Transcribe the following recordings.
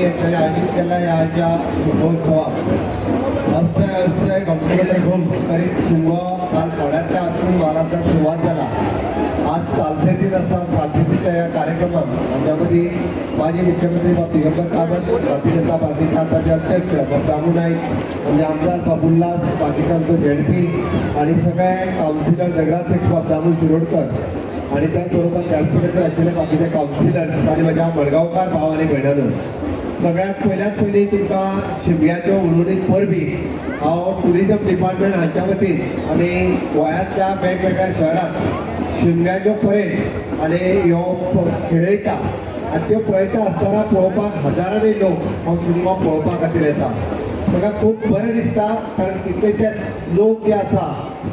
पाटी यांच्यानी आयोजित केल्ल्या ह्या आयच्या शिमगोत्सवाक अस्य अस्य घमघम घुम करीत शिमगो काल फोंड्यांतल्या आसून महाराष्ट्रात सुरवात जाला. आज सालसेतीत आसा. सालसेतीच्या ह्या कार्यक्रमात आमच्या मदीं माजी मुख्यमंत्री बाब दिगंबर कामत, भारतीय जनता पार्टीचे आताचे अध्यक्ष बाब दामू नाईक, आमचे आमदार बाब उल्हास, बाकीचे आमचो झेडपी आणि सगळे कावन्सिलर, नगराध्यक्ष बाब दामू शिरोडकर आणि त्याचबरोबर व्यासपीठाचेर आशिल्ले बाकीचे कावन्सिलर्स आणि म्हज्या मडगांवकार भाव आनी भयणांनो, सगळ्यात पयल्यात पयलीं तुमकां शिमग्याच्यो उलोवणीक परबी. हांव टुरिजम डिपार्टमेंट हांच्या वतीन आमी गोंयांतल्या वेगवेगळ्या शहरात शिमग्याच्यो परेड आनी ह्यो खेळयता आनी त्यो पळयता आसतना पळोवपाक हजारांनी लोक हो शिमगो पळोवपा खातीर येता. म्हाका खूब बरें दिसता, कारण कितलेशेच लोक जे आसा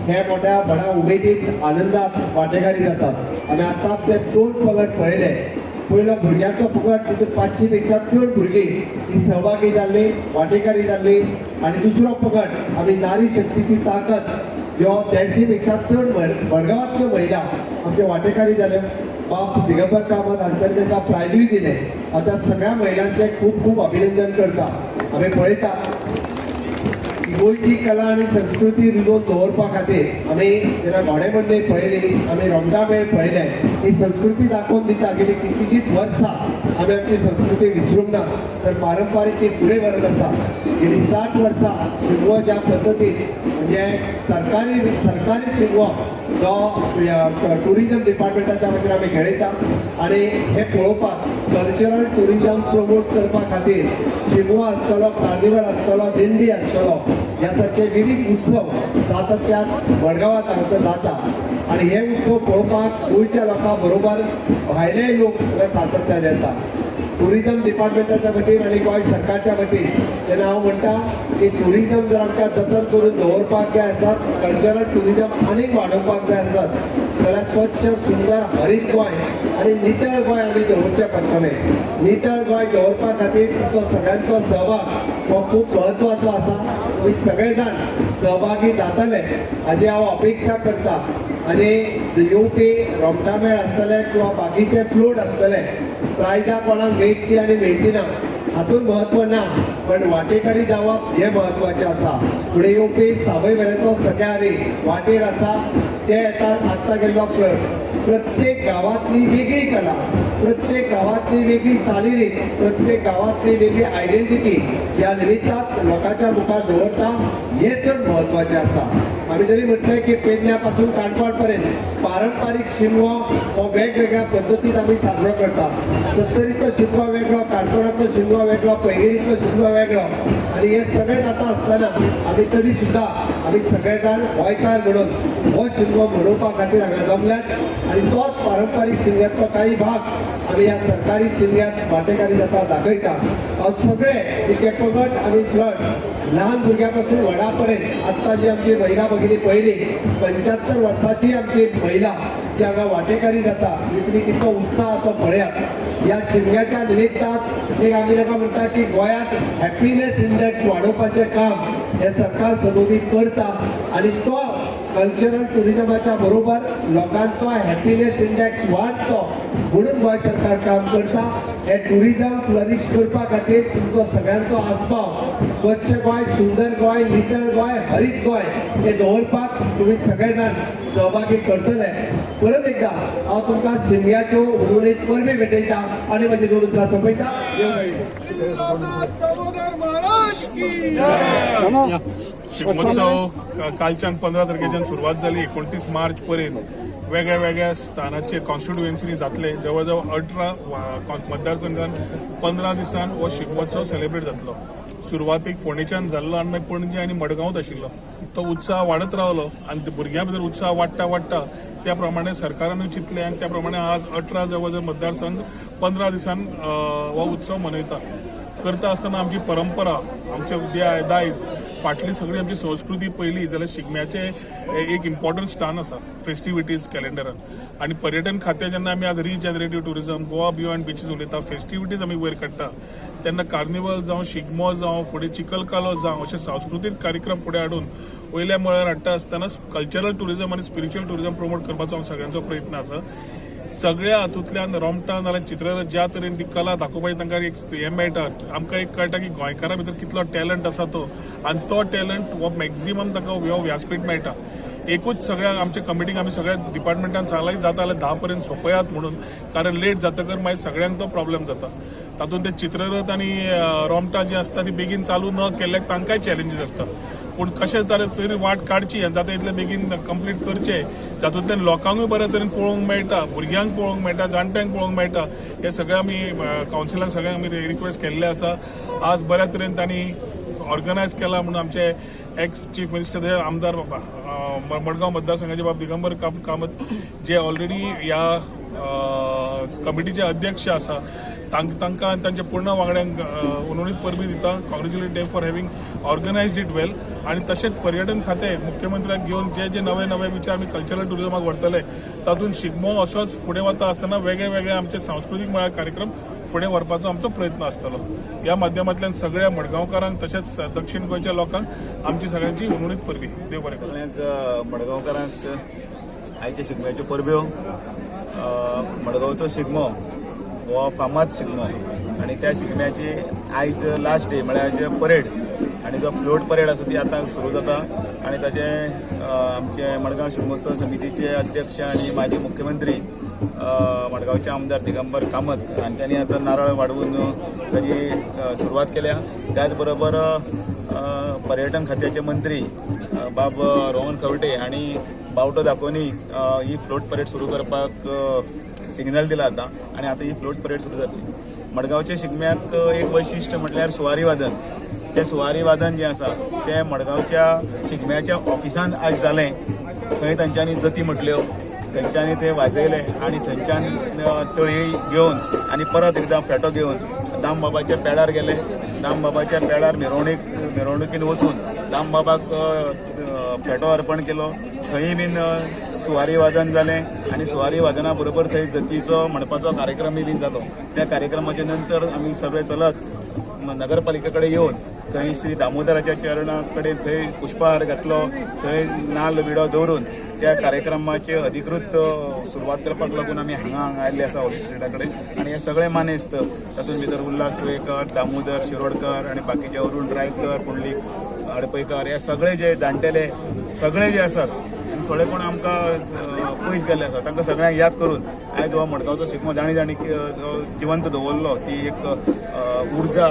हे मोठ्या व्हडा उमेदीन, आनंदात वांटेकारी जातात. आमी आतांच ते दोन पंगड पळयले. पयलो भुरग्यांचो पंगड, तितून 500 पेक्षा चड भुरगीं ही सहभागी जाल्ली, वांटेकारी जाल्ली आनी दुसरो पंगड आमी नारी शक्तीची ताकद, ह्यो 150 पेक्षा चड मडगांवांतल्यो महिला आमचे वांटेकारी जाल्यो. बाब दिगंबर कामत हांच्यानी तांकां प्रायजूय दिले. आतां सगळ्या महिलांचें खूब खूब अभिनंदन करता. आमी पळयता की गोंयची कला आनी संस्कृती रुजोवन दवरपा खातीर आमी जेन्ना घोडेमोडणी पळयली, आमी रोमटामेळ पळयले, ही संस्कृती दाखोवन दिता की कितलीशींच वर्सां आमी आमची संस्कृती विसरूंक ना, तर पारंपारीक ती फुडें व्हरत आसा. गेली 60 वर्सां शिगमो ज्या पद्दतीन, म्हणजे सरकारी सरकारी शिगमो जो टुरिजम डिपार्टमेंटाच्या वतीन आमी खेळयता आनी हे पळोवपाक कल्चरल टुरिजम प्रमोट करपा खातीर शिगमो आसतलो, कार्निवल आसतलो, दिंडी आसतलो, ह्या सारखे विविध उत्सव सातत्यान मडगांवात हांगासर जाता आनी हे उत्सव पळोवपाक गोंयच्या लोकां बरोबर भायलेय लोक हांगा सातत्यान येता. टुरिजम डिपार्टमेंटाच्या वतीन आनी गोंय सरकारच्या वतीन तेन्ना हांव म्हणटा की टुरिजम जर आमकां जतन करून दवरपाक जाय आसत, कल्चरल टुरिजम आनीक वाडोवपाक जाय आसत जाल्यार स्वच्छ, सुंदर, हरीत गोंय आनी नितळ गोंय आमी दवरचें पडटलें. नितळ गोंय दवरपा खातीर तुमचो सगळ्यांचो सहभाग हो खूब म्हत्वाचो आसा. तुमी सगळे जाण सहभागी जातले हाजी हांव अपेक्षा करता. आनी येवपी रोमटामेळ आसतले किंवा बाकीचे फ्लोट आसतले, प्रायजां कोणाक मेळटली आनी मेळची ना हातूंत म्हत्व ना, पण वांटेकारी जावप हें म्हत्वाचें आसा. फुडें येवपी सावयवेऱ्याचो सख्याहरी वाटेर आसा, ते येतात. आत्तां गेल्लो प्रत्येक गांवांतली वेगळी कला, प्रत्येक गांवांतली वेगळी चालीरीत, प्रत्येक गांवांतली वेगळी आयडेंटिटी ह्या निमित्तान लोकांच्या मुखार दवरता, हें चड म्हत्वाचें आसा. आमी जरी म्हटलें की पेडण्या पासून काणकोण पर्यंत पारंपारीक शिमगो हो वेगवेगळ्या पद्दतीन आमी साजरो करता. सत्तरीचो शिमगो वेगळो, काणकोणाचो शिमगो वेगळो, पैंगिणीचो शिमगो वेगळो आनी हे सगळें जाता आसतना आमी तरी सुद्दां आमी सगळे जाण गोंयकार म्हणून हो शिमगो मनोवपा खातीर हांगा जमल्यात आनी तोच पारंपारीक शिमग्यातलो काही भाग आमी ह्या सरकारी शिमग्यात वांटेकारी जाता दाखयता. हांव सगळे तिके पंगड आनी फ्लट, ल्हान भुरग्या पासून व्हडा पर्यंत, आत्तां जी आमची महिला भगिनी पळयली, 75 वर्साची आमची महिला जी हांगा वांटेकारी जाता, म्हणजे तुमी कितलो उत्साह तो पळयात. ह्या शिमग्याच्या निमित्तान एक आमी ताका म्हणटा की गोंयांत हॅपिनेस इंडेक्स वाडोवपाचें काम हें सरकार सदोदीत करता आनी तो कल्चरल टुरिजमाच्या बरोबर लोकांचो हॅपिनेस इंडेक्स वाडचो म्हणून गोंय सरकार काम करता. हे टुरिजम फ्लरीश करपा खातीर तुमचो सगळ्यांचो आस्पाव, स्वच्छ गोंय, सुंदर गोंय, नितळ गोंय, हरीत गोंय हे दवरपाक तुमी सगळे जाण सहभागी करतले. परत एकदा हांव तुमकां शिमग्याच्यो उलोवणीक परबी भेटयता आनी म्हजी दोन उतरां सोंपयता. दामोदर महाराज की. शिगमोत्सव कालच्यान 15 तारखेच्यान सुरवात जाली. 29 मार्च पर्यंत वेगळ्या वेगळ्या स्थानाचेर, कॉन्स्टिट्युएन्सीनी जातले. जवळ जवळ 18 मतदारसंघात 15 दिसान हो शिगमोत्सव सेलिब्रेट जातलो. सुरवातीक फोंडेच्यान जाल्लो आनी मागीर पणजे आनी मडगांवात आशिल्लो. तो उत्साह वाडत रावलो आनी ते भुरग्यां भितर उत्साह वाडटा वाडटा त्या प्रमाणे सरकारानूय चिंतलें आनी त्या प्रमाणे आज 18 जवळ जवळ मतदारसंघ 15 दिसान हो उत्सव मनयता. करता आसतना आमची परंपरा, आमचे दायज, फाटली सगळी आमची संस्कृती पळयली जाल्यार शिगम्याचें एक इम्पॉर्टंट स्थान आसा फेस्टिविटीज कॅलेंडरान. आनी पर्यटन खातें जेन्ना आमी आज रिजनरेटीव टुरिझम, गोवा बियॉन्ड बिचीस उलयता, फेस्टिविटीज आमी वयर काडटा, तेन्ना कार्निवल जावं, शिगमो जावं, फुडें चिखलकालो जावं, अशे सांस्कृतीक कार्यक्रम फुडें हाडून वयल्या मळार हाडटा आसतना कल्चरल टुरिझम आनी स्पिरिच्युअल टुरिझम प्रमोट करपाचो आमचो सगळ्यांचो प्रयत्न आसा. सगळ्या हातूंतल्यान रोमटां नाल्यार चित्ररथ ज्या तरेन ती कला दाखोवपाची तांकां एक हें मेळटा. आमकां एक कळटा की गोंयकारां भितर कितलो टॅलंट आसा तो, आनी तो टॅलंट हो मॅक्झिमम ताका हो व्यासपीठ मेळटा. एकूच सगळ्या आमच्या कमिटीक आमी सगळ्या डिपार्टमेंटान सांगलां की जाता जाल्यार 10 पर्यंत सोंपयात म्हणून, कारण लेट जातकर मागीर सगळ्यांक तो प्रॉब्लेम जाता. तातूंत ते चित्ररथ आनी रोमटां जी आसता ती बेगीन चालू न केल्ल्याक तांकांय चॅलेंजीस आसतात. पूण कशें तरी वाट काडची आनी जाता इतले बेगीन कंप्लीट करचे, जातूंतल्यान लोकांकूय बऱ्या तरेन पळोवंक मेळटा, भुरग्यांक पळोवंक मेळटा, जाणट्यांक पळोवंक मेळटा. हे सगळें आमी कावन्सिलाक सगळ्यांक आमी रिक्वेस्ट केल्ले आसा. आज बऱ्या तरेन तांणी ऑर्गनायज केला म्हणून आमचे एक्स चीफ मिनिस्टर, आमदार, मडगांव मतदारसंघाचे बाब दिगंबर कामत जे ऑलरेडी ह्या कमिटीचे अध्यक्ष आसा, तांकां आनी तांच्या पूर्ण वांगड्यांक उनवणीत परबी दिता. Congratulate them for having organized it well. आनी तशेंच पर्यटन खातें मुख्यमंत्र्याक घेवन जे जे नवे नवे विचार आमी कल्चरल टुरिझमाक व्हरतले, तातूंत शिगमो असोच फुडें वता आसतना वेगळे वेगळे आमचे सांस्कृतीक मळार कार्यक्रम फुडें व्हरपाचो आमचो प्रयत्न आसतलो. ह्या माध्यमांतल्यान सगळ्या मडगांवकारांक तशेंच दक्षिण गोंयच्या लोकांक आमची सगळ्यांची उनवणीत परबी. देव बरें करूं. सगळ्यांक मडगांवकारांक आयच्या शिगम्याच्यो परब्यो. मडगांवचो शिगमो हो फामाद शिगमो आनी त्या शिगम्याची आयज लास्ट डे, म्हळ्यार आयज परेड आनी जो फ्लोट परेड आसा ती आतां सुरू जाता. आनी ताचे आमचे मडगांव शिगमोत्सव समितीचे अध्यक्ष आनी माजी मुख्यमंत्री, मडगांवचे आमदार दिगंबर कामत हांच्यांनी आतां नारळ वाडोवन ताजी सुरवात केल्या. त्याच बरोबर पर्यटन खात्याचे मंत्री बाब रोहन खंवटे हांणी बावटो दाखोवनी ही फ्लोट परेड सुरू करपाक सिग्नल दिला आतां आनी आतां ही फ्लोट परेड सुरू जातली. मडगांवच्या शिगम्याक एक वैशिश्ट म्हटल्यार सुवारी वादन. तें सुवारी वादन जें आसा तें मडगांवच्या शिगम्याच्या ऑफिसान आयज जालें. थंय तांच्यांनी जती म्हटल्यो, थंयच्यानी ते वाजयले आनी थंयच्यान तळी घेवन आनी परत एकदां फेटो घेवन दामबाबाच्या पेडार गेले. दामबाबाच्या पेडार मिरवणुकीन वचून दामबाबाक फेटो अर्पण केलो. थंय बीन सुवारी वादन जालें आनी सुवारी वादना बरोबर थंय जतीचो म्हणपाचो कार्यक्रमय बीन जालो. त्या कार्यक्रमाच्या नंतर आमी सगळे चलत नगरपालिके कडेन येवन थंय श्री दामोदराच्या चरणा कडेन थंय पुष्पहार घातलो. थंय नाल्ल विडो दवरून त्या कार्यक्रमाचे अधिकृत सुरवात करपाक लागून आमी हांगा हांगा आयिल्ले आसा ऑफिस स्ट्रिटा कडेन. आनी हे सगळे मानेस्त, तातूंत भितर उल्हास तुयेकर, दामोदर शिरोडकर आनी बाकीचे अरुण रायकर, पुंडलीक आडपयकर, हे सगळे जे जाणटेले सगळे जे आसात आनी थोडे कोण आमकां पयस गेल्ले आसा, तांकां सगळ्यांक याद करून आयज हो मडगांवचो शिगमो जाणी जाणी जिवंत दवरलो, ती एक उर्जा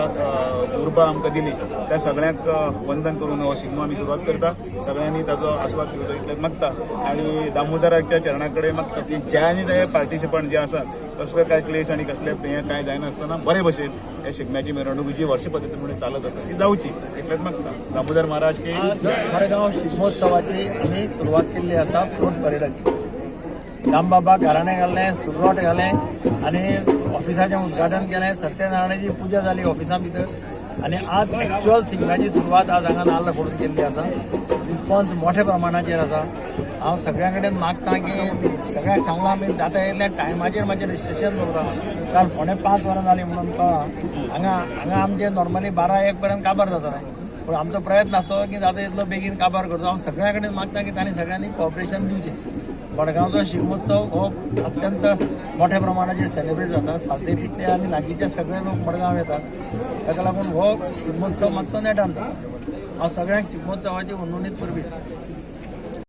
उर्बा आमकां दिली, त्या सगळ्यांक वंदन करून हो शिगमो आमी सुरवात करता. सगळ्यांनी ताचो आस्वाद घेवचो इतलें मागता आनी दामोदराच्या चरणा कडेन मागता की ज्यांनी जे पार्टिसिपंट जे आसात, कसले काय क्लेश आनी कसले हें कांय जायनासतना बरे भशेन ह्या शिगम्याची मिरवणूक जी वर्ष पद्दतीप्रमाणे चालत आसा ती जावची इतलेंच मागता. दामोदर महाराज की. आज मडगांव शिगमोत्सवाची आमी सुरवात केल्ली आसा फ्लोट परेडाची. दामबाबा गाराणें घालें, सुरवात घालें आनी ऑफिसाचें उद्घाटन केलें. सत्यनारायणाची पुजा जाली ऑफिसा भितर आनी आज एक्च्युअल शिगम्याची सुरवात आज हांगा नाल्ल फोडून केल्ली आसा. रिस्पॉन्स मोठ्या प्रमाणाचेर आसा. हांव सगळ्यां कडेन मागता की सगळ्यांक सांगलां, आमी जाता इतल्या टायमाचेर मातशें रजिस्ट्रेशन दवरा. काल 4:45 वरां जालीं म्हणून कळ्ळां. हांगा हांगा आमचें नॉर्मली 12-1 पर्यंत काबार जाता, पूण आमचो प्रयत्न आसतो की जाता इतलो बेगीन काबार करचो. हांव सगळ्यां कडेन मागता की तांणी सगळ्यांनी कॉपरेशन दिवचें. मडगांवचो शिगमोत्सव हो अत्यंत मोठ्या प्रमाणाचेर सेलिब्रेट जाता. सालसेतींतले आनी लागींचे सगळे लोक मडगांव येतात. ताका लागून हो शिगमोत्सव मातसो नेटान जाता. हांव सगळ्यांक शिगमोत्सवाची उनवणीत परबी दितां.